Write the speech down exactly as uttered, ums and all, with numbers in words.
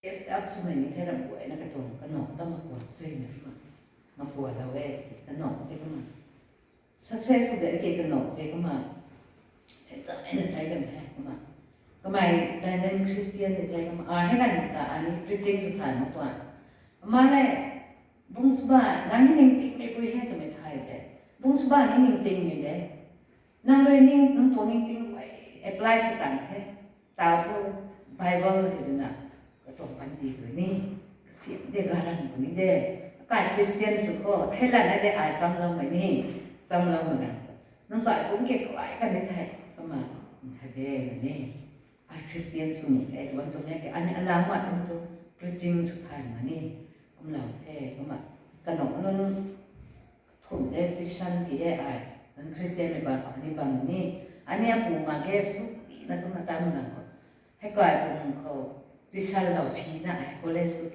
Up swmei ni the ram guayna katuang kanac ta makuan sina kumna, makuan lou e, kanac tei kumna success sw de ke kanac tei kumna, hei ta na tei kan the kumna, kamei Daniel Christian ni tei kumna a hei kan ta ani preaching sw thay mak tuan, ama le bung sw ba nang hei ningtingmei pui he twmei thay de, bung sw ba ni ningtingmei de, nang rui ning nang tuang ningting guay apply sw tang the, tau thu Bible hei dina katuang panty rui ni kasiam de garan puni de, akai Christian sw khou hei lana de ai chamloumei ni, chamloumei ganv khou nang sa kum ke kalai kan ni the, kumna, kha de na ni, ai Christian sw ni e tuan tuang e ke ani alam ma tuang tu preaching sw thay ma ni, kumlou the kumna, kanac nunc thum de tuition ti e ai, nang Christian mei bam khou ani bam ni, ani apu ma ge school ti na kumna tam ganv khou, hei kai tuang khou tuition lou phi na ai college khou